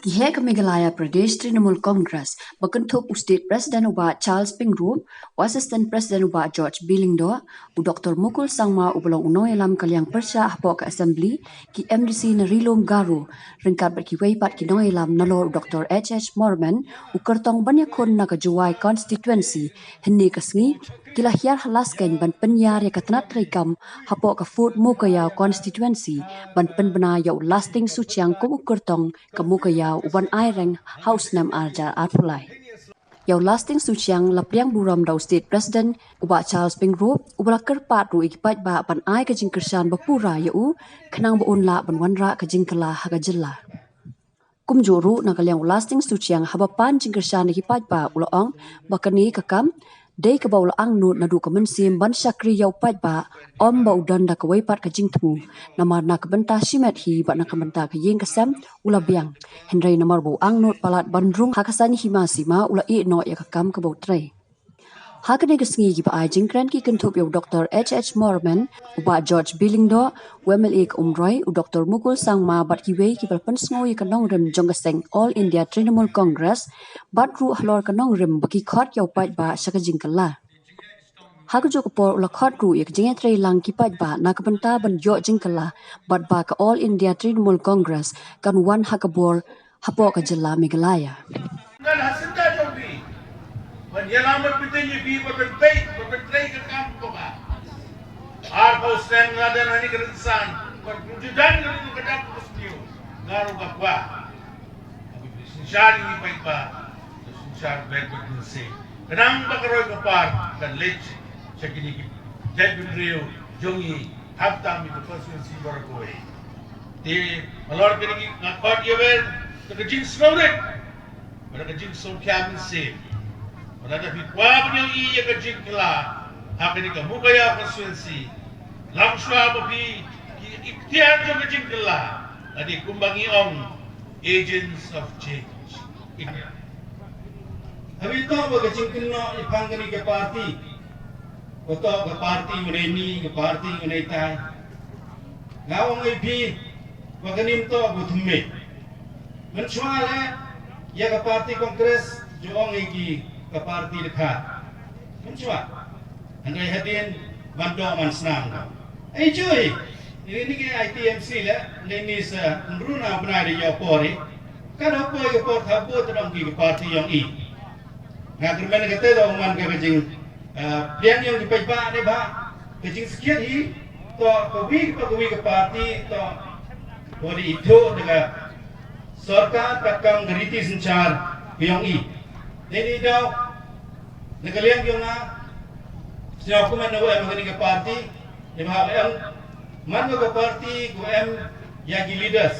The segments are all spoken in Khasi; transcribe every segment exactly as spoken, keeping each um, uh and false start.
Ki heh ka Meghalaya Pradesh Trinamool Congress ba kynthup u State President u Bah Charles Pyngrope, u Assistant President u Bah George B Lyngdoh, u Doctor Mukul Sangma uba long u nongïalam ka liang pyrshah hapoh ka Assembly, ki M D C na Ri-lum Garo, ryngkat bad kiwei pat ki nongïalam nalor u Doctor H H Morman, u kyrtong ban ïakhun na ka Jowai Constituency, hynne ka sngi ki la hiar ha Laskeiñ ban pynïar ïa ka tnat treikam hapoh ka Fort Mowkaiaw Constituency ban pynbna ïa u Lasting Suchiang kum u kyrtong ka Mowkaiaw uban ai reng ha u snem ar hajar arphew lai. Ïa u Lasting Suchiang la pdiang burom da u State President u Bah Charles Pyngrope uba la kyrpad ruh ïa ki paidbah ban ai ka jingkyrshan ba pura ïa u khnang ba un lah ban wanrah ka jingkylla ha ka jylla. Kumjuh ruh na ka liang u Lasting Suchiang haba pan jingkyrshan ïa ki paidbah u la ong ba kane ka kam dei kaba u la angnud naduh ka mynsiem ban shakri ïa u paidbah, ym ba u don da kawei pat ka jingthmu, namar na ka bynta shimet hi bad na ka bynta ka ïing ka sem u la biang. Hynrei namar ba u angnud palat ban rung ha ka saiñ hima sima u la ïeh noh ïa ka kam kaba u trei. Ha kane ka sngi kiba ai jingkren ki kynthup ïa u Doctor H H Morman, u Bah George B Lyngdoh, u M L A ka Umroi, u Doctor Mukul Sangma bad kiwei kiba la pynsngew ïa ka nongrim jong ka seng All India Trinamool Congress, bad ruh halor ka nongrim ba ki khot ïa u paidbah sha ka jingkylla. Ha kajuh ka por u la khot ruh ïa ka jingïatreilang ki paidbah na ka bynta ban ïoh jingkylla bad ba ka All India Trinamool Congress kan wan ha ka bor hapoh ka jylla Meghalaya. Ngan ha syndah jong phi ban ïalam bad bteng ïa phi ban pynpeit ban pyntrei ka kam kaba arphew snem nga don ha kane ka rynsan bad ju don ka rynsan ka dap ka sniew nga ruh nga kwah. Synshar ïa ki paidbah, synshar bad bad mynsiem. Khnang ba ka roi ka par kan leit sha kine ki jaitbynriew jong ngi, khamtam ïa ka constituency baroh kawei. Te halor kine ki nga khot ïa wer da ka jingsngewrit bad da ka jingsngewkhia mynsiem. Bad lada phi kwah ban ïohi ïa ka jingkylla ha kane ka Mowkaiaw constituency, lashwa ba phi ki iktiar jong ka jingkylla, lane kumba ngi ong, agents of change. Haba ïoh ba ka jingkynnoh ïa pang kane ka party, ba to ka party u dei ni, ka party u dei tai. Nga ong ïa phi ba kane to ba thymmai. Mynshuwa leh ïa ka party Congress ju ong ïa ki ka party dkhar. Mynshuwa. Hynrei hadien man doh man snam ka. Ai jui. Ini ni ke I T M C leh, ni ni sa nruna bnai de ïa por i. Ka da poi ka por thabu tadong ki ka party jong i. Nga kyrmen kata da man ka jing, eh, pliang jong ki paidbah ne ba ka jingskhiat hi to ka wi ka wi ka party to ko di itu da ka sorkar ka kam ka riti synshar ka jong i. Dei ni daw na ka liang jong nga sñiaw kumne na em ka ni ka party ne ba em man ka party ko em ya ki leaders.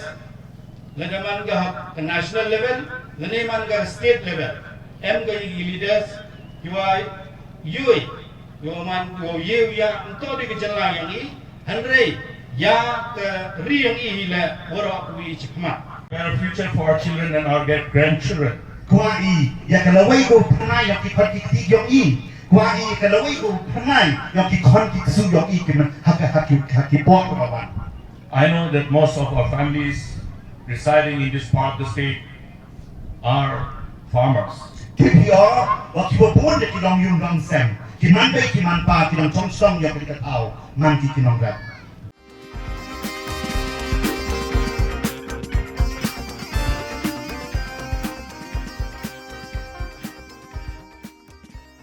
Lada man ka, ka national level, lane man ka state level. Em ka ïa ki leaders, ki wa ïohi, ki wa man, ki wa ïohi ïa, nto di ka jylla ïa ngi, hynrei ïa ka ri ïa ngi hi la, waroh kawi chi khmat. Better future for our children and our great grandchildren. Kwah i, ïa ka lawei ko pynai ïa ki khon ki kti ïa ngi. Kwah i, ïa ka lawei ko pynai ïa ki khon ki ksu ïa ngi ki men, ha ka, ha ki, ha ki bok ka wan. I know that most of our families residing in this part of the state are farmers. Ki phi o, wa ki wa bun de ki long yung long sem. Ki man bei ki man pa ki long chong chong ya ki ka thau. Man ki ki long rap.